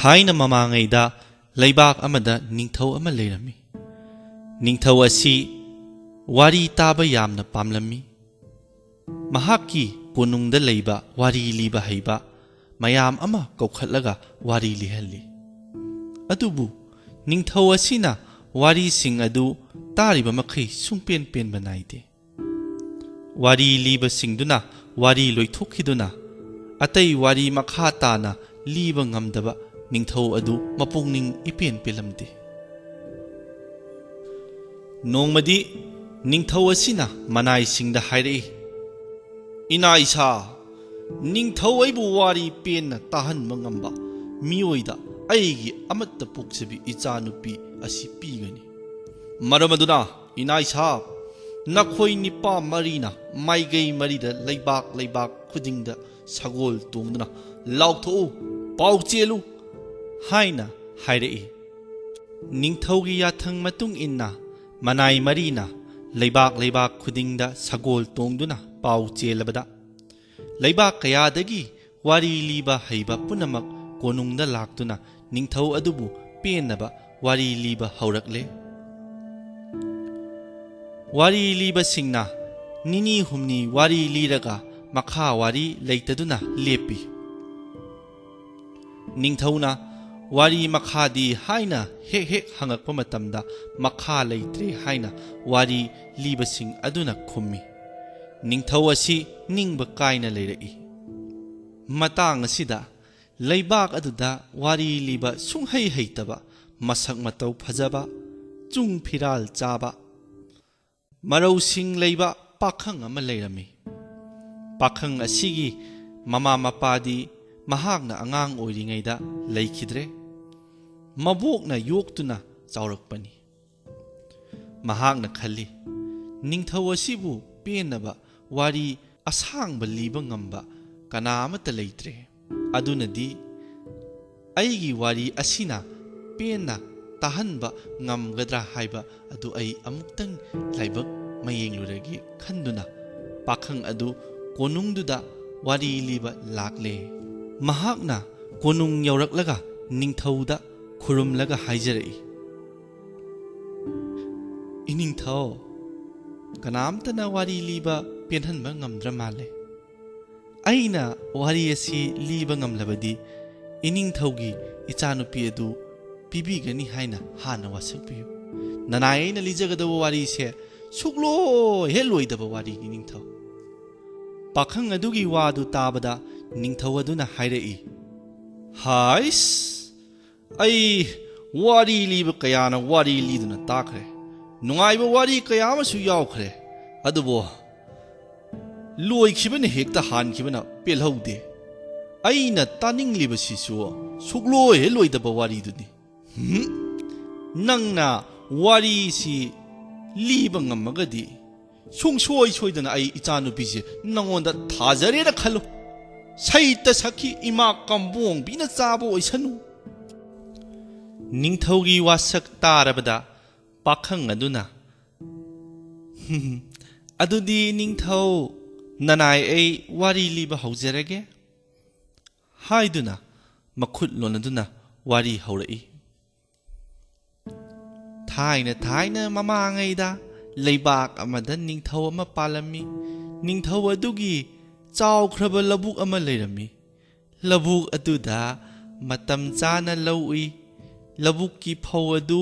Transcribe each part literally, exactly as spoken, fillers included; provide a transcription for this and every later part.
ꯊꯥꯏꯅ ꯃꯃꯥꯡꯉꯩꯗ ꯂꯩꯕꯥꯛ ꯑꯃꯗ ꯅꯤꯡꯊꯧ ꯑꯃ ꯂꯩꯔꯝꯃꯤ꯫ ꯅꯤꯡꯊꯧ ꯑꯁꯤ ꯋꯥꯔꯤ ꯇꯥꯕ ꯌꯥꯝꯅ ꯄꯥꯝꯂꯝꯃꯤ꯫ ꯃꯍꯥꯛꯀꯤ ꯀꯣꯅꯨꯡꯗ ꯂꯩꯕ ꯋꯥꯔꯤ ꯂꯤꯕ ꯍꯩꯕ ꯃꯌꯥꯝ ꯑꯃ ꯀꯧꯈꯠꯂꯒ ꯋꯥꯔꯤ ꯂꯤꯍꯜꯂꯤ꯫ ꯑꯗꯨꯕꯨ ꯅꯤꯡꯊꯧ ꯑꯁꯤꯅ ꯋꯥꯔꯤꯁꯤꯡ ꯑꯗꯨ ꯇꯥꯔꯤꯕ ꯃꯈꯩ ꯁꯨꯡꯄꯦꯟ ꯄꯦꯟꯕ ꯅꯥꯏꯗꯦ꯫ ꯋꯥꯔꯤ ꯂꯤꯕꯁꯤꯡꯗꯨꯅ ꯋꯥꯔꯤ ꯂꯣꯏꯊꯣꯛꯈꯤꯗꯨꯅ ꯑꯇꯩ ꯋꯥꯔꯤ ꯃꯈꯥ ꯇꯥꯅ ꯂꯤꯕ ꯉꯝꯗꯕ ꯅꯤꯡꯊꯧ ꯑꯗꯨ ꯃꯄꯨꯛꯅꯤꯡ ꯏꯄꯦꯟ ꯄꯦꯜꯂꯝꯗꯦ꯫ ꯅꯣꯡꯃꯗꯤ ꯅꯤꯡꯊꯧ ꯑꯁꯤꯅ ꯃꯅꯥꯏꯁꯤꯡꯗ ꯍꯥꯏꯔꯛꯏ, "ꯏꯅꯥ ꯏꯁꯥ, ꯅꯤꯡꯊꯧ ꯑꯩꯕꯨ ꯋꯥꯔꯤ ꯄꯦꯟꯅ ꯇꯥꯍꯟꯕ ꯉꯝꯕ ꯃꯤꯑꯣꯏꯗ ꯑꯩꯒꯤ ꯑꯃꯠꯇ ꯄꯣꯛꯆꯕꯤ ꯏꯆꯥꯅꯨꯄꯤ ꯑꯁꯤ ꯄꯤꯒꯅꯤ꯫ ꯃꯔꯝ ꯑꯗꯨꯅ ꯏꯅꯥ ꯏꯁꯥ, ꯅꯈꯣꯏ ꯅꯤꯄꯥ ꯃꯔꯤꯅ ꯃꯥꯏꯒꯩ ꯃꯔꯤꯗ ꯂꯩꯕꯥꯛ ꯂꯩꯕꯥꯛ ꯈꯨꯗꯤꯡꯗ ꯁꯒꯣꯜ ꯇꯣꯡꯗꯨꯅ ꯂꯥꯎꯊꯣꯛꯎ, ꯄꯥꯎ ꯆꯦꯜꯂꯨ" ꯍꯥꯏꯅ ꯍꯥꯏꯔꯛꯏ꯫ ꯅꯤꯡꯊꯧꯒꯤ ꯌꯥꯊꯪ ꯃꯇꯨꯡ ꯏꯟꯅ ꯃꯅꯥꯏ ꯃꯔꯤꯅ ꯂꯩꯕꯥꯛ ꯂꯩꯕꯥꯛ ꯈꯨꯗꯤꯡꯗ ꯁꯒꯣꯜ ꯇꯣꯡꯗꯨꯅ ꯄꯥꯎ ꯆꯦꯜꯂꯕꯗ, ꯂꯩꯕꯥꯛ ꯀꯌꯥꯗꯒꯤ ꯋꯥꯔꯤ ꯂꯤꯕ ꯍꯩꯕ ꯄꯨꯝꯅꯃꯛ ꯀꯣꯅꯨꯡꯗ ꯂꯥꯛꯇꯨꯅ ꯅꯤꯡꯊꯧ ꯑꯗꯨꯕꯨ ꯄꯦꯟꯅꯕ ꯋꯥꯔꯤ ꯂꯤꯕ ꯍꯧꯔꯛꯂꯦ꯫ ꯋꯥꯔꯤ ꯂꯤꯕꯁꯤꯡꯅ ꯅꯤꯅꯤ ꯍꯨꯝꯅꯤ ꯋꯥꯔꯤ ꯂꯤꯔꯒ ꯃꯈꯥ ꯋꯥꯔꯤ ꯂꯩꯇꯗꯨꯅ ꯂꯦꯞꯄꯤ꯫ ꯅꯤꯡꯊꯧꯅ "ꯋꯥꯔꯤ ꯃꯈꯥꯗꯤ?" ꯍꯥꯏꯅ ꯍꯦꯛ ꯍꯦꯛ ꯍꯪꯉꯛꯄ ꯃꯇꯝꯗ, "ꯃꯈꯥ ꯂꯩꯇ꯭ꯔꯦ" ꯍꯥꯏꯅ ꯋꯥꯔꯤ ꯂꯤꯕꯁꯤꯡ ꯑꯗꯨꯅ ꯈꯨꯝꯃꯤ꯫ ꯅꯤꯡꯊꯧ ꯑꯁꯤ ꯅꯤꯡꯕ ꯀꯥꯏꯅ ꯂꯩꯔꯛꯏ꯫ ꯃꯇꯥꯡ ꯑꯁꯤꯗ ꯂꯩꯕꯥꯛ ꯑꯗꯨꯗ ꯋꯥꯔꯤ ꯂꯤꯕ ꯁꯨꯡꯍꯩ ꯍꯩꯇꯕ, ꯃꯁꯛ ꯃꯇꯧ ꯐꯖꯕ, ꯆꯨꯡ ꯐꯤꯔꯥꯜ ꯆꯥꯕ, ꯃꯔꯧꯁꯤꯡ ꯂꯩꯕ ꯄꯥꯈꯪ ꯑꯃ ꯂꯩꯔꯝꯃꯤ꯫ ꯄꯥꯈꯪ ꯑꯁꯤꯒꯤ ꯃꯃꯥ ꯃꯄꯥꯗꯤ ꯃꯍꯥꯛꯅ ꯑꯉꯥꯡ ꯑꯣꯏꯔꯤꯉꯩꯗ ꯂꯩꯈꯤꯗ꯭ꯔꯦ꯫ ꯃꯕꯣꯛꯅ ꯌꯣꯛꯇꯨꯅ ꯆꯥꯎꯔꯛꯄꯅꯤ꯫ ꯃꯍꯥꯛꯅ ꯈꯜꯂꯤ, "ꯅꯤꯡꯊꯧ ꯑꯁꯤꯕꯨ ꯄꯦꯟꯅꯕ ꯋꯥꯔꯤ ꯑꯁꯥꯡꯕ ꯂꯤꯕ ꯉꯝꯕ ꯀꯅꯥ ꯑꯃꯠꯇ ꯂꯩꯇ꯭ꯔꯦ꯫ ꯑꯗꯨꯅꯗꯤ ꯑꯩꯒꯤ ꯋꯥꯔꯤ ꯑꯁꯤꯅ ꯄꯦꯟꯅ ꯇꯥꯍꯟꯕ ꯉꯝꯒꯗ꯭ꯔꯥ ꯍꯥꯏꯕ ꯑꯗꯨ ꯑꯩ ꯑꯃꯨꯛꯇꯪ ꯂꯥꯏꯕꯛ ꯃꯌꯦꯡꯂꯨꯔꯒꯦ" ꯈꯟꯗꯨꯅ ꯄꯥꯈꯪ ꯑꯗꯨ ꯀꯣꯅꯨꯡꯗꯨꯗ ꯋꯥꯔꯤ ꯂꯤꯕ ꯂꯥꯛꯂꯦ꯫ ꯃꯍꯥꯛꯅ ꯀꯣꯅꯨꯡ ꯌꯧꯔꯛꯂꯒ ꯅꯤꯡꯊꯧꯗ ꯈꯨꯔꯨꯝꯂꯒ ꯍꯥꯏꯖꯔꯛꯏ, "ꯏꯅꯤꯡꯊꯧ, ꯀꯅꯥꯝꯇꯅ ꯋꯥꯔꯤ ꯂꯤꯕ ꯄꯦꯟꯍꯟꯕ ꯉꯝꯗ꯭ꯔ ꯃꯥꯜꯂꯦ꯫ ꯑꯩꯅ ꯋꯥꯔꯤ ꯑꯁꯤ ꯂꯤꯕ ꯉꯝꯂꯕꯗꯤ ꯏꯅꯤꯡꯊꯧꯒꯤ ꯏꯆꯥꯅꯨꯄꯤ ꯑꯗꯨ ꯄꯤꯕꯤꯒꯅꯤ ꯍꯥꯏꯅ ꯍꯥꯟꯅ ꯋꯥꯁꯛꯄꯤꯌꯨ꯫ ꯅꯅꯥꯏ ꯑꯩꯅ ꯂꯤꯖꯒꯗꯕ ꯋꯥꯔꯤꯁꯦ ꯁꯨꯛꯂꯣꯏ ꯍꯦꯛ ꯂꯣꯏꯗꯕ ꯋꯥꯔꯤꯅꯤ, ꯅꯤꯡꯊꯧ꯫" ꯄꯥꯈꯪ ꯑꯗꯨꯒꯤ ꯋꯥꯗꯨ ꯇꯥꯕꯗ ꯅꯤꯡꯊꯧ ꯑꯗꯨꯅ ꯍꯥꯏꯔꯛꯏ, "ꯍꯥꯏꯁ, ꯑꯩ ꯋꯥꯔꯤ ꯂꯤꯕ ꯀꯌꯥꯅ ꯋꯥꯔꯤ ꯂꯤꯗꯨꯅ ꯇꯥꯈ꯭ꯔꯦ, ꯅꯨꯡꯉꯥꯏꯕ ꯋꯥꯔꯤ ꯀꯌꯥ ꯑꯃꯁꯨ ꯌꯥꯎꯈ꯭ꯔꯦ, ꯑꯗꯨꯕꯨ ꯂꯣꯏꯈꯤꯕꯅ ꯍꯦꯛꯇ ꯍꯥꯟꯈꯤꯕꯅ ꯄꯦꯜꯍꯧꯗꯦ꯫ ꯑꯩꯅ ꯇꯥꯅꯤꯡꯂꯤꯕꯁꯤꯁꯨ ꯁꯨꯛꯂꯣꯏ ꯍꯦꯛ ꯂꯣꯏꯗꯕ ꯋꯥꯔꯤꯗꯨꯅꯤ꯫ ꯍꯨꯝ, ꯅꯪꯅ ꯋꯥꯔꯤꯁꯤ ꯂꯤꯕ ꯉꯝꯃꯒꯗꯤ ꯁꯨꯡꯁꯣꯏ ꯁꯣꯏꯗꯅ ꯑꯩ ꯏꯆꯥꯅꯨꯄꯤꯁꯦ ꯅꯉꯣꯟꯗ ꯊꯥꯖꯔꯦꯅ ꯈꯜꯂꯨ꯫ ꯁꯩꯇ ꯁꯛꯈꯤ ꯏꯃꯥ ꯀꯝꯕꯣꯡꯕꯤꯅ ꯆꯥꯕ ꯑꯣꯏꯁꯅꯨ꯫" ꯅꯤꯡꯊꯧꯒꯤ ꯋꯥꯁꯛ ꯇꯥꯔꯕꯗ ꯄꯥꯈꯪ ꯑꯗꯨꯅ, "ꯍꯨꯝ, ꯑꯗꯨꯗꯤ ꯅꯤꯡꯊꯧ, ꯅꯅꯥꯏ ꯑꯩ ꯋꯥꯔꯤ ꯂꯤꯕ ꯍꯧꯖꯔꯒꯦ" ꯍꯥꯏꯗꯨꯅ ꯃꯈꯨꯠ ꯂꯣꯟꯅꯗꯨꯅ ꯋꯥꯔꯤ ꯍꯧꯔꯛꯏ꯫ ꯊꯥꯏꯅ ꯊꯥꯏꯅ ꯃꯃꯥꯡꯉꯩꯗ ꯂꯩꯕꯥꯛ ꯑꯃꯗ ꯅꯤꯡꯊꯧ ꯑꯃ ꯄꯥꯜꯂꯝꯃꯤ꯫ ꯅꯤꯡꯊꯧ ꯑꯗꯨꯒꯤ ꯆꯥꯎꯈ꯭ꯔꯕ ꯂꯧꯕꯨꯛ ꯑꯃ ꯂꯩꯔꯝꯃꯤ꯫ ꯂꯧꯕꯨꯛ ꯑꯗꯨꯗ ꯃꯇꯝ ꯆꯥꯅ ꯂꯧ ꯎꯏ꯫ ꯂꯧꯕꯨꯛꯀꯤ ꯐꯧ ꯑꯗꯨ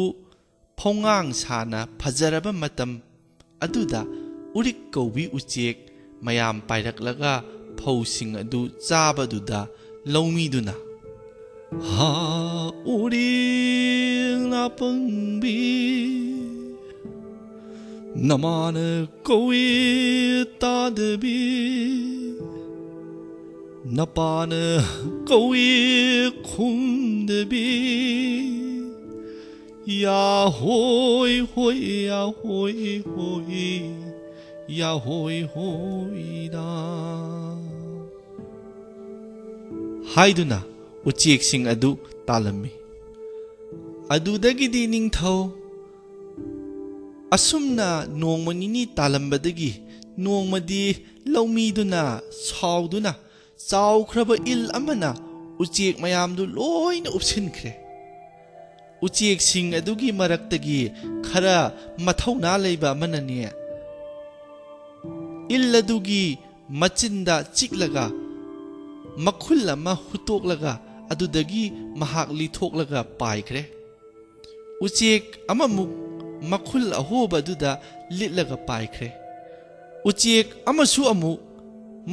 ꯐꯧꯉꯥꯡ ꯁꯥꯅ ꯐꯖꯔꯕ ꯃꯇꯝ ꯑꯗꯨꯗ ꯎꯔꯤꯛ ꯀꯧꯕꯤ ꯎꯆꯦꯛ ꯃꯌꯥꯝ ꯄꯥꯏꯔꯛꯂꯒ ꯐꯧꯁꯤꯡ ꯑꯗꯨ ꯆꯥꯕꯗꯨꯗ ꯂꯧꯃꯤꯗꯨꯅ, "ꯍꯥ, ꯎꯔꯤꯛ ꯅꯥꯄꯪꯕꯤ, ꯅꯃꯥꯅ ꯀꯧꯏ ꯇꯥꯗꯕꯤ, ꯅꯄꯥꯅ ꯀꯧꯏ ꯈꯨꯝꯗꯕꯤ, ꯌꯥ ꯍꯣꯏ ꯍꯣꯏ, ꯌꯥ ꯍꯣꯏ ꯍꯣꯏ, ꯌꯥ ꯍꯣꯏ ꯍꯣꯏꯗ" ꯍꯥꯏꯗꯨꯅ ꯎꯆꯦꯛꯁꯤꯡ ꯑꯗꯨ ꯇꯥꯜꯂꯝꯃꯤ꯫ ꯑꯗꯨꯗꯒꯤꯗꯤ ꯅꯤꯡꯊꯧ ꯑꯁꯨꯝꯅ ꯅꯣꯡꯃ ꯅꯤꯅꯤ ꯇꯥꯜꯂꯝꯕꯗꯒꯤ ꯅꯣꯡꯃꯗꯤ ꯂꯧꯃꯤꯗꯨꯅ ꯁꯥꯎꯗꯨꯅ ꯆꯥꯎꯈ꯭ꯔꯕ ꯏꯜ ꯑꯃꯅ ꯎꯆꯦꯛ ꯃꯌꯥꯝꯗꯨ ꯂꯣꯏꯅ ꯎꯞꯁꯤꯟꯈ꯭ꯔꯦ꯫ ꯎꯆꯦꯛꯁꯤꯡ ꯑꯗꯨꯒꯤ ꯃꯔꯛꯇꯒꯤ ꯈꯔ ꯃꯊꯧꯅꯥ ꯂꯩꯕ ꯑꯃꯅꯅꯦ, ꯏꯜ ꯑꯗꯨꯒꯤ ꯃꯆꯤꯟꯗ ꯆꯤꯛꯂꯒ ꯃꯈꯨꯜ ꯑꯃ ꯍꯨꯠꯇꯣꯛꯂꯒ ꯑꯗꯨꯗꯒꯤ ꯃꯍꯥꯛ ꯂꯤꯊꯣꯛꯂꯒ ꯄꯥꯏꯈ꯭ꯔꯦ꯫ ꯎꯆꯦꯛ ꯑꯃꯃꯨꯛ ꯃꯈꯨꯜ ꯑꯍꯣꯕ ꯑꯗꯨꯗ ꯂꯤꯠꯂꯒ ꯄꯥꯏꯈ꯭ꯔꯦ꯫ ꯎꯆꯦꯛ ꯑꯃꯁꯨ ꯑꯃꯨꯛ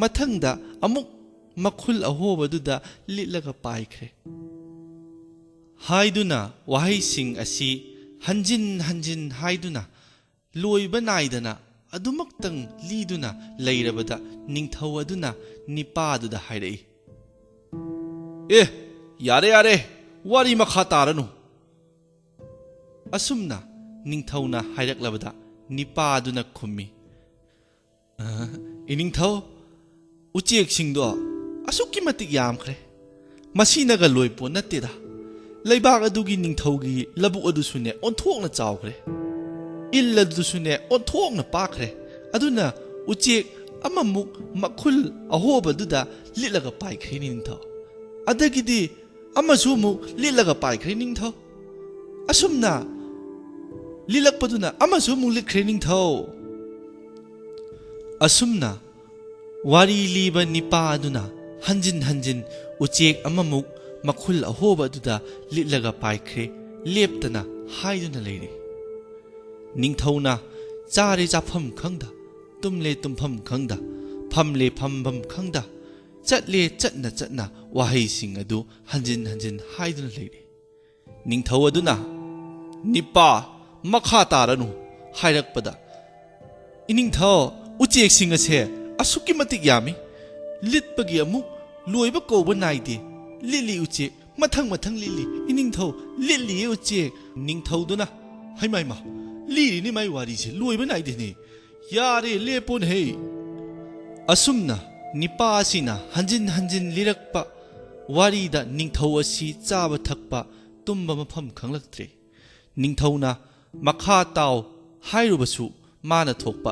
ꯃꯊꯪꯗ ꯑꯃꯨꯛ ꯃꯈꯨꯜ ꯑꯍꯣꯕꯗꯨꯗ ꯂꯤꯠꯂꯒ ꯄꯥꯏꯈ꯭ꯔꯦ꯫ ꯍꯥꯏꯗꯨꯅ ꯋꯥꯍꯩꯁꯤꯡ ꯑꯁꯤ ꯍꯟꯖꯤꯟ ꯍꯟꯖꯤꯟ ꯍꯥꯏꯗꯨꯅ ꯂꯣꯏꯕ ꯅꯥꯏꯗꯅ ꯑꯗꯨꯃꯛꯇꯪ ꯂꯤꯗꯨꯅ ꯂꯩꯔꯕꯗ ꯅꯤꯡꯊꯧ ꯑꯗꯨꯅ ꯅꯤꯄꯥꯗꯨꯗ ꯍꯥꯏꯔꯛꯏ, "ꯑꯦ, ꯌꯥꯔꯦ, ꯌꯥꯔꯦ, ꯋꯥꯔꯤ ꯃꯈꯥ ꯇꯥꯔꯅꯨ꯫" ꯑꯁꯨꯝꯅ ꯅꯤꯡꯊꯧꯅ ꯍꯥꯏꯔꯛꯂꯕꯗ ꯅꯤꯄꯥꯗꯨꯅ ꯈꯨꯝꯃꯤ, "ꯑ, ꯏꯅꯤꯡꯊꯧ, ꯎꯆꯦꯛꯁꯤꯡꯗꯣ ꯑꯁꯨꯛꯀꯤ ꯃꯇꯤꯛ ꯌꯥꯝꯈ꯭ꯔꯦ꯫ ꯃꯁꯤꯅꯒ ꯂꯣꯏꯄꯣꯠ ꯅꯠꯇꯦꯗ꯫ ꯂꯩꯕꯥꯛ ꯑꯗꯨꯒꯤ ꯅꯤꯡꯊꯧꯒꯤ ꯂꯧꯕꯨꯛ ꯑꯗꯨꯁꯨꯅꯦ ꯑꯣꯟꯊꯣꯛꯅ ꯆꯥꯎꯈ꯭ꯔꯦ꯫ ꯏꯜ ꯑꯗꯨꯁꯨꯅꯦ ꯑꯣꯟꯊꯣꯛꯅ ꯄꯥꯛꯈ꯭ꯔꯦ꯫ ꯑꯗꯨꯅ ꯎꯆꯦꯛ ꯑꯃꯃꯨꯛ ꯃꯈꯨꯜ ꯑꯍꯣꯕꯗꯨꯗ ꯂꯤꯠꯂꯒ ꯄꯥꯏꯈ꯭ꯔꯦ ꯅꯤꯡꯊꯧ꯫ ꯑꯗꯒꯤꯗꯤ ꯑꯃꯁꯨ ꯑꯃꯨꯛ ꯂꯤꯠꯂꯒ ꯄꯥꯏꯈ꯭ꯔꯦ ꯅꯤꯡꯊꯧ꯫ ꯑꯁꯨꯝꯅ ꯂꯤꯠꯂꯛꯄꯗꯨꯅ ꯑꯃꯁꯨ ꯑꯃꯨꯛ ꯂꯤꯠꯈ꯭ꯔꯦ ꯅꯤꯡꯊꯧ꯫" ꯑꯁꯨꯝꯅ ꯋꯥꯔꯤ ꯂꯤꯕ ꯅꯤꯄꯥ ꯑꯗꯨꯅ ꯍꯟꯖꯤꯟ ꯍꯟꯖꯤꯟ ꯎꯆꯦꯛ ꯑꯃꯃꯨꯛ ꯃꯈꯨꯜ ꯑꯍꯣꯕ ꯑꯗꯨꯗ ꯂꯤꯠꯂꯒ ꯄꯥꯏꯈ꯭ꯔꯦ, ꯂꯦꯞꯇꯅ ꯍꯥꯏꯗꯨꯅ ꯂꯩꯔꯦ꯫ ꯅꯤꯡꯊꯧꯅ ꯆꯥꯔꯦ ꯆꯥꯐꯝ ꯈꯪꯗ, ꯇꯨꯝꯂꯦ ꯇꯨꯝꯐꯝ ꯈꯪꯗ, ꯐꯝꯂꯦ ꯐꯝꯐꯝ ꯈꯪꯗ, ꯆꯠꯂꯦ ꯆꯠꯅ ꯆꯠꯅ ꯋꯥꯍꯩꯁꯤꯡ ꯑꯗꯨ ꯍꯟꯖꯤꯟ ꯍꯟꯖꯤꯟ ꯍꯥꯏꯗꯨꯅ ꯂꯩꯔꯦ꯫ ꯅꯤꯡꯊꯧ ꯑꯗꯨꯅ "ꯅꯤꯄꯥ, ꯃꯈꯥ ꯇꯥꯔꯅꯨ" ꯍꯥꯏꯔꯛꯄꯗ, "ꯏꯅꯤꯡꯊꯧ, ꯎꯆꯦꯛꯁꯤꯡ ꯑꯁꯦ ꯑꯁꯨꯛꯀꯤ ꯃꯇꯤꯛ ꯌꯥꯝꯃꯤ, ꯂꯤꯠꯄꯒꯤ ꯑꯃꯨꯛ ꯂꯣꯏꯕ ꯀꯧꯕ ꯅꯥꯏꯗꯦ꯫ ꯂꯤꯠꯂꯤ ꯎꯆꯦꯛ, ꯃꯊꯪ ꯃꯊꯪ ꯂꯤꯠꯂꯤ꯫ ꯏꯅꯤꯡꯊꯧ, ꯂꯤꯠꯂꯤꯌꯦ ꯎꯆꯦꯛ꯫" ꯅꯤꯡꯊꯧꯗꯨꯅ, "ꯍꯩꯃꯥ, ꯍꯩꯃꯥ, ꯂꯤꯔꯤꯅꯤ ꯃꯥꯏ ꯋꯥꯔꯤꯁꯦ, ꯂꯣꯏꯕ ꯅꯥꯏꯗꯦꯅꯦ꯫ ꯌꯥꯔꯦ, ꯂꯦꯞꯄꯣꯅꯦꯍꯦ꯫" ꯑꯁꯨꯝꯅ ꯅꯤꯄꯥ ꯑꯁꯤꯅ ꯍꯟꯖꯤꯟ ꯍꯟꯖꯤꯟ ꯂꯤꯔꯛꯄ ꯋꯥꯔꯤꯗ ꯅꯤꯡꯊꯧ ꯑꯁꯤ ꯆꯥꯕ ꯊꯛꯄ, ꯇꯨꯝꯕ ꯃꯐꯝ ꯈꯪꯂꯛꯇ꯭ꯔꯦ꯫ ꯅꯤꯡꯊꯧꯅ "ꯃꯈꯥ ꯇꯥꯎ" ꯍꯥꯏꯔꯨꯕꯁꯨ ꯃꯥꯅ ꯊꯣꯛꯄ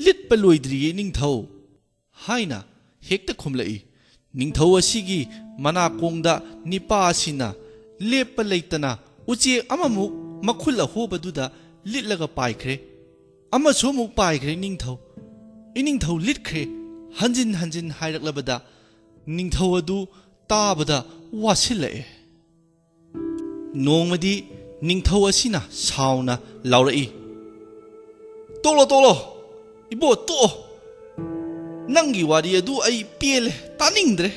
"ꯂꯤꯠꯄ ꯂꯣꯏꯗ꯭ꯔꯤꯌꯦ ꯅꯤꯡꯊꯧ" ꯍꯥꯏꯅ ꯍꯦꯛꯇ ꯈꯨꯝꯂꯛꯏ꯫ ꯅꯤꯡꯊꯧ ꯑꯁꯤꯒꯤ ꯃꯅꯥꯀꯣꯡꯗ ꯅꯤꯄꯥ ꯑꯁꯤꯅ ꯂꯦꯞꯄ ꯂꯩꯇꯅ ꯎꯆꯦꯛ ꯑꯃꯃꯨꯛ ꯃꯈꯨꯜ ꯑꯍꯣꯕꯗꯨꯗ ꯂꯤꯠꯂꯒ ꯄꯥꯏꯈ꯭ꯔꯦ꯫ ꯑꯃꯁꯨ ꯑꯃꯨꯛ ꯄꯥꯏꯈ꯭ꯔꯦ ꯅꯤꯡꯊꯧ꯫ "ꯏꯅꯤꯡꯊꯧ ꯂꯤꯠꯈ꯭ꯔꯦ" ꯍꯟꯖꯤꯟ ꯍꯟꯖꯤꯟ ꯍꯥꯏꯔꯛꯂꯕꯗ ꯅꯤꯡꯊꯧ ꯑꯗꯨ ꯇꯥꯕꯗ ꯋꯥꯁꯤꯜꯂꯛꯑꯦ꯫ ꯅꯣꯡꯃꯗꯤ ꯅꯤꯡꯊꯧ ꯑꯁꯤꯅ ꯁꯥꯎꯅ ꯂꯥꯎꯔꯛꯏ, "ꯇꯣꯛꯂꯣ, ꯇꯣꯛꯂꯣ, ꯏꯕꯣ, ꯇꯣꯛꯑꯣ꯫ ꯅꯪꯒꯤ ꯋꯥꯔꯤ ꯑꯗꯨ ꯑꯩ ꯄꯦꯜꯂꯦ, ꯇꯥꯅꯤꯡꯗ꯭ꯔꯦ"꯫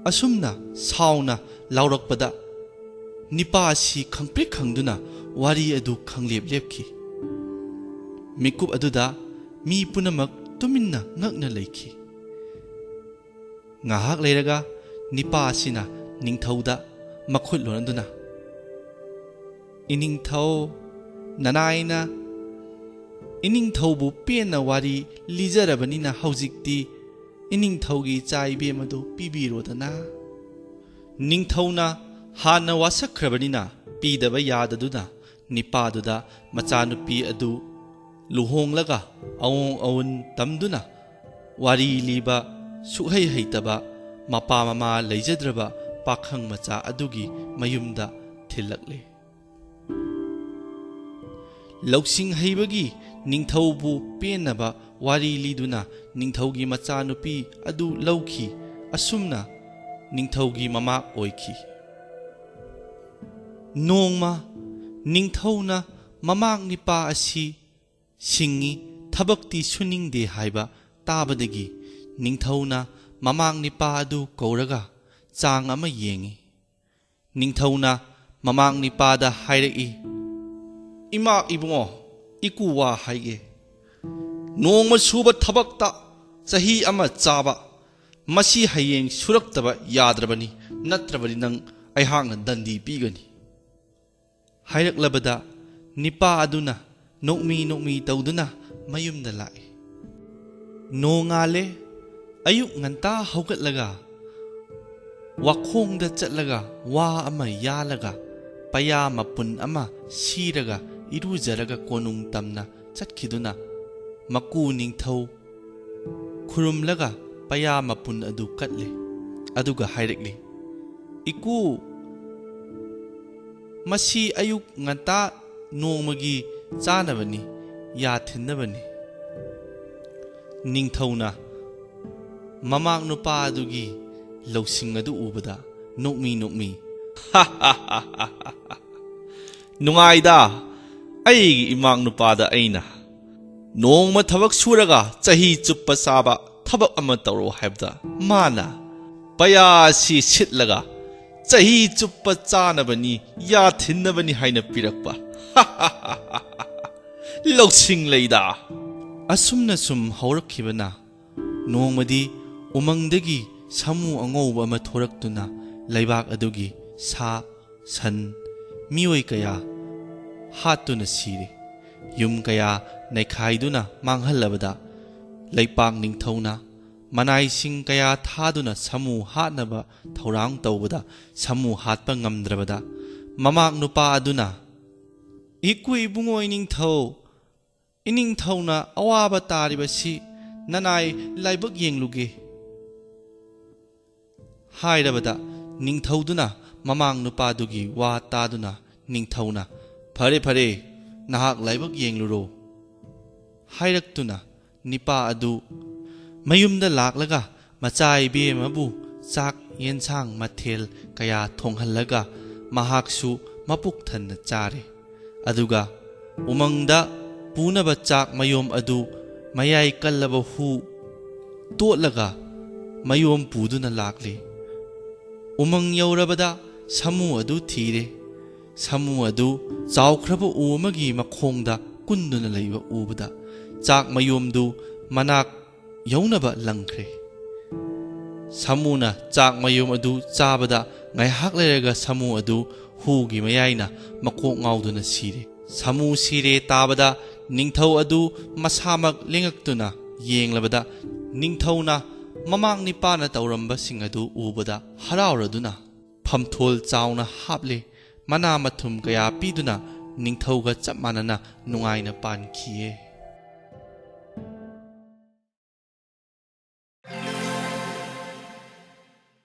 ꯑꯁꯨꯝꯅ ꯁꯥꯎꯅ ꯂꯥꯎꯔꯛꯄꯗ ꯅꯤꯄꯥ ꯑꯁꯤ ꯈꯪꯄ꯭ꯔꯦꯛ ꯈꯪꯗꯨꯅ ꯋꯥꯔꯤ ꯑꯗꯨ ꯈꯪꯂꯦꯞ ꯂꯦꯞꯈꯤ꯫ ꯃꯤꯀꯨꯞ ꯑꯗꯨꯗ ꯃꯤ ꯄꯨꯝꯅꯃꯛ ꯇꯨꯃꯤꯟꯅ ꯉꯛꯅ ꯂꯩꯈꯤ꯫ ꯉꯥꯏꯍꯥꯛ ꯂꯩꯔꯒ ꯅꯤꯄꯥ ꯑꯁꯤꯅ ꯅꯤꯡꯊꯧꯗ ꯃꯈꯨꯠ ꯂꯣꯟꯗꯨꯅ, "ꯏꯅꯤꯡꯊꯧ, ꯅꯅꯥꯏꯅ ꯏꯅꯤꯡꯊꯧꯕꯨ ꯄꯦꯟꯅ ꯋꯥꯔꯤ ꯂꯤꯖꯔꯕꯅꯤꯅ ꯍꯧꯖꯤꯛꯇꯤ ꯏꯅꯤꯡꯊꯧꯒꯤ ꯏꯆꯥ ꯏꯕꯦꯝ ꯑꯗꯨ ꯄꯤꯕꯤꯔꯣꯗꯅ"꯫ ꯅꯤꯡꯊꯧꯅ ꯍꯥꯟꯅ ꯋꯥꯁꯛꯈ꯭ꯔꯕꯅꯤꯅ ꯄꯤꯗꯕ ꯌꯥꯗꯗꯨꯅ ꯅꯤꯄꯥꯗꯨꯗ ꯃꯆꯥꯅꯨꯄꯤ ꯑꯗꯨ ꯂꯨꯍꯣꯡꯂꯒ ꯑꯑꯣꯡ ꯑꯑꯣꯟ ꯇꯝꯗꯨꯅ ꯋꯥꯔꯤ ꯂꯤꯕ ꯁꯨꯛꯍꯩ ꯍꯩꯇꯕ, ꯃꯄꯥ ꯃꯃꯥ ꯂꯩꯖꯗ꯭ꯔꯕ ꯄꯥꯈꯪ ꯃꯆꯥ ꯑꯗꯨꯒꯤ ꯃꯌꯨꯝꯗ ꯊꯤꯜꯂꯛꯂꯦ꯫ ꯂꯧꯁꯤꯡ ꯍꯩꯕꯒꯤ ꯅꯤꯡꯊꯧꯕꯨ ꯄꯦꯟꯅꯕ ꯋꯥꯔꯤ ꯂꯤꯗꯨꯅ ꯅꯤꯡꯊꯧꯒꯤ ꯃꯆꯥꯅꯨꯄꯤ ꯑꯗꯨ ꯂꯧꯈꯤ꯫ ꯑꯁꯨꯝꯅ ꯅꯤꯡꯊꯧꯒꯤ ꯃꯃꯥꯛ ꯑꯣꯏꯈꯤ꯫ ꯅꯣꯡꯃ ꯅꯤꯡꯊꯧꯅ ꯃꯃꯥꯛ ꯅꯤꯄꯥ ꯑꯁꯤ ꯁꯤꯡꯉꯤ, ꯊꯕꯛꯇꯤ ꯁꯨꯅꯤꯡꯗꯦ ꯍꯥꯏꯕ ꯇꯥꯕꯗꯒꯤ ꯅꯤꯡꯊꯧꯅ ꯃꯃꯥꯛ ꯅꯤꯄꯥ ꯑꯗꯨ ꯀꯧꯔꯒ ꯆꯥꯡ ꯑꯃ ꯌꯦꯡꯉꯤ꯫ ꯅꯤꯡꯊꯧꯅ ꯃꯃꯥꯛ ꯅꯤꯄꯥꯗ ꯍꯥꯏꯔꯛꯏ, "ꯏꯃꯥ ꯏꯕꯨꯡꯉꯣ, ꯏꯀꯨ ꯋꯥ ꯍꯥꯏꯒꯦ꯫ ꯅꯣꯡꯃ ꯁꯨꯕ ꯊꯕꯛꯇ ꯆꯍꯤ ꯑꯃ ꯆꯥꯕ, ꯃꯁꯤ ꯍꯌꯦꯡ ꯁꯨꯔꯛꯇꯕ ꯌꯥꯗ꯭ꯔꯕꯅꯤ, ꯅꯠꯇ꯭ꯔꯕꯗꯤ ꯅꯪ ꯑꯩꯍꯥꯛꯅ ꯗꯟꯗꯤ ꯄꯤꯒꯅꯤ"꯫ ꯍꯥꯏꯔꯛꯂꯕꯗ ꯅꯤꯄꯥ ꯑꯗꯨꯅ ꯅꯣꯛꯃꯤ ꯅꯣꯛꯃꯤ ꯇꯧꯗꯨꯅ ꯃꯌꯨꯝꯗ ꯂꯥꯛꯏ꯫ ꯅꯣꯡꯉꯥꯜꯂꯦ꯫ ꯑꯌꯨꯛ ꯉꯟꯇꯥ ꯍꯧꯒꯠꯂꯒ ꯋꯥꯈꯣꯡꯗ ꯆꯠꯂꯒ ꯋꯥ ꯑꯃ ꯌꯥꯜꯂꯒ ꯄꯩꯌꯥ ꯃꯄꯨꯟ ꯑꯃ ꯁꯤꯔꯒ ꯏꯔꯨꯖꯔꯒ ꯀꯣꯅꯨꯡ ꯇꯝꯅ ꯆꯠꯈꯤꯗꯨꯅ ꯃꯀꯨ ꯅꯤꯡꯊꯧ ꯈꯨꯔꯨꯝꯂꯒ ꯄꯌꯥ ꯃꯄꯨꯟ ꯑꯗꯨ ꯀꯠꯂꯦ꯫ ꯑꯗꯨꯒ ꯍꯥꯏꯔꯛꯂꯤ, "ꯏꯀꯨ, ꯃꯁꯤ ꯑꯌꯨꯛ ꯉꯟꯇꯥ ꯅꯣꯡꯃꯒꯤ ꯆꯥꯅꯕꯅꯤ, ꯌꯥ ꯊꯤꯟꯅꯕꯅꯤ꯫" ꯅꯤꯡꯊꯧꯅ ꯃꯃꯥꯛ ꯅꯨꯄꯥ ꯑꯗꯨꯒꯤ ꯂꯧꯁꯤꯡ ꯑꯗꯨ ꯎꯕꯗ ꯅꯣꯛꯃꯤ ꯅꯣꯛꯃꯤ, "ꯅꯨꯡꯉꯥꯏꯗ, ꯑꯩꯒꯤ ꯏꯃꯥꯛ ꯅꯨꯄꯥꯗ ꯑꯩꯅ ꯅꯣꯡꯃ ꯊꯕꯛ ꯁꯨꯔꯒ ꯆꯍꯤ ꯆꯨꯞꯄ ꯆꯥꯕ ꯊꯕꯛ ꯑꯃ ꯇꯧꯔꯣ ꯍꯥꯏꯕꯗ ꯃꯥꯅ ꯄꯌꯥꯁꯤ ꯁꯤꯠꯂꯒ ꯆꯍꯤ ꯆꯨꯞꯄ ꯆꯥꯅꯕꯅꯤ, ꯌꯥ ꯊꯤꯟꯅꯕꯅꯤ ꯍꯥꯏꯅ ꯄꯤꯔꯛꯄ꯫ ꯂꯧꯁꯤꯡ ꯂꯩꯗ꯫" ꯑꯁꯨꯝꯅ ꯁꯨꯝ ꯍꯧꯔꯛꯈꯤꯕꯅ ꯅꯣꯡꯃꯗꯤ ꯎꯃꯪꯗꯒꯤ ꯁꯥꯃꯨ ꯑꯉꯧꯕ ꯑꯃ ꯊꯣꯔꯛꯇꯨꯅ ꯂꯩꯕꯥꯛ ꯑꯗꯨꯒꯤ ꯁꯥ, ꯁꯟ, ꯃꯤꯑꯣꯏ ꯀꯌꯥ ꯍꯥꯠꯇꯨꯅ ꯁꯤꯔꯦ꯫ ꯌꯨꯝ ꯀꯌꯥ ꯅꯩꯈꯥꯏꯗꯨꯅ ꯃꯥꯡꯍꯜꯂꯕꯗ ꯂꯩꯄꯥꯛ ꯅꯤꯡꯊꯧꯅ ꯃꯅꯥꯏꯁꯤꯡ ꯀꯌꯥ ꯊꯥꯗꯨꯅ ꯁꯥꯃꯨ ꯍꯥꯠꯅꯕ ꯊꯧꯔꯥꯡ ꯇꯧꯕꯗ ꯁꯥꯃꯨ ꯍꯥꯠꯄ ꯉꯝꯗ꯭ꯔꯕꯗ ꯃꯃꯥꯛ ꯅꯨꯄꯥ ꯑꯗꯨꯅ, "ꯏꯀꯨ ꯏꯕꯨꯡꯉꯣ ꯏꯅꯤꯡꯊꯧ, ꯏꯅꯤꯡꯊꯧꯅ ꯑꯋꯥꯕ ꯇꯥꯔꯤꯕꯁꯤ ꯅꯅꯥꯏ ꯂꯥꯏꯕꯛ ꯌꯦꯡꯂꯨꯒꯦ" ꯍꯥꯏꯔꯕꯗ ꯅꯤꯡꯊꯧꯗꯨꯅ ꯃꯃꯥꯡ ꯅꯨꯄꯥꯗꯨꯒꯤ ꯋꯥ ꯇꯥꯗꯨꯅ ꯅꯤꯡꯊꯧꯅ, "ꯐꯔꯦ, ꯐꯔꯦ, ꯅꯍꯥꯛ ꯂꯥꯏꯕꯛ ꯌꯦꯡꯂꯨꯔꯣ" ꯍꯥꯏꯔꯛꯇꯨꯅ ꯅꯤꯄꯥ ꯑꯗꯨ ꯃꯌꯨꯝꯗ ꯂꯥꯛꯂꯒ ꯃꯆꯥ ꯏꯕꯦꯝꯃꯕꯨ ꯆꯥꯛ ꯌꯦꯟꯁꯥꯡ ꯃꯊꯦꯜ ꯀꯌꯥ ꯊꯣꯡꯍꯜꯂꯒ ꯃꯍꯥꯛꯁꯨ ꯃꯄꯨꯛ ꯊꯟꯅ ꯆꯥꯔꯦ꯫ ꯑꯗꯨꯒ ꯎꯃꯪꯗ ꯄꯨꯅꯕ ꯆꯥꯛ ꯃꯌꯣꯝ ꯑꯗꯨ ꯃꯌꯥꯏ ꯀꯜꯂꯕ ꯍꯨ ꯇꯣꯠꯂꯒ ꯃꯌꯣꯝ ꯄꯨꯗꯨꯅ ꯂꯥꯛꯂꯤ꯫ ꯎꯃꯪ ꯌꯧꯔꯕꯗ ꯁꯥꯃꯨ ꯑꯗꯨ ꯊꯤꯔꯦ꯫ ꯁꯥꯃꯨ ꯑꯗꯨ ꯆꯥꯎꯈ꯭ꯔꯕ ꯎ ꯑꯃꯒꯤ ꯃꯈꯣꯡꯗ ꯀꯨꯟꯗꯨꯅ ꯂꯩꯕ ꯎꯕꯗ ꯆꯥꯛ ꯃꯌꯣꯝꯗꯨ ꯃꯅꯥꯛ ꯌꯧꯅꯕ ꯂꯪꯈ꯭ꯔꯦ꯫ ꯁꯥꯃꯨꯅ ꯆꯥꯛ ꯃꯌꯣꯝ ꯑꯗꯨ ꯆꯥꯕꯗ ꯉꯥꯏꯍꯥꯛ ꯂꯩꯔꯒ ꯁꯥꯃꯨ ꯑꯗꯨ ꯍꯨꯒꯤ ꯃꯌꯥꯏꯅ ꯃꯀꯣꯛ ꯉꯥꯎꯗꯨꯅ ꯁꯤꯔꯦ꯫ ꯁꯥꯃꯨ ꯁꯤꯔꯦ ꯇꯥꯕꯗ ꯅꯤꯡꯊꯧ ꯑꯗꯨ ꯃꯁꯥꯃꯛ ꯂꯦꯡꯉꯛꯇꯨꯅ ꯌꯦꯡꯂꯕꯗ ꯅꯤꯡꯊꯧꯅ ꯃꯃꯥꯡ ꯅꯤꯄꯥꯅ ꯇꯧꯔꯝꯕꯁꯤꯡ ꯑꯗꯨ ꯎꯕꯗ ꯍꯔꯥꯎꯔꯗꯨꯅ ꯐꯝꯊꯣꯜ ꯆꯥꯎꯅ ꯍꯥꯞꯂꯦ꯫ ꯃꯅꯥ ꯃꯊꯨꯝ ꯀꯌꯥ ꯄꯤꯗꯨꯅ ꯅꯤꯡꯊꯧꯒ ꯆꯞ ꯃꯥꯟꯅꯅ ꯅꯨꯡꯉꯥꯏꯅ ꯄꯥꯟꯈꯤꯌꯦ꯫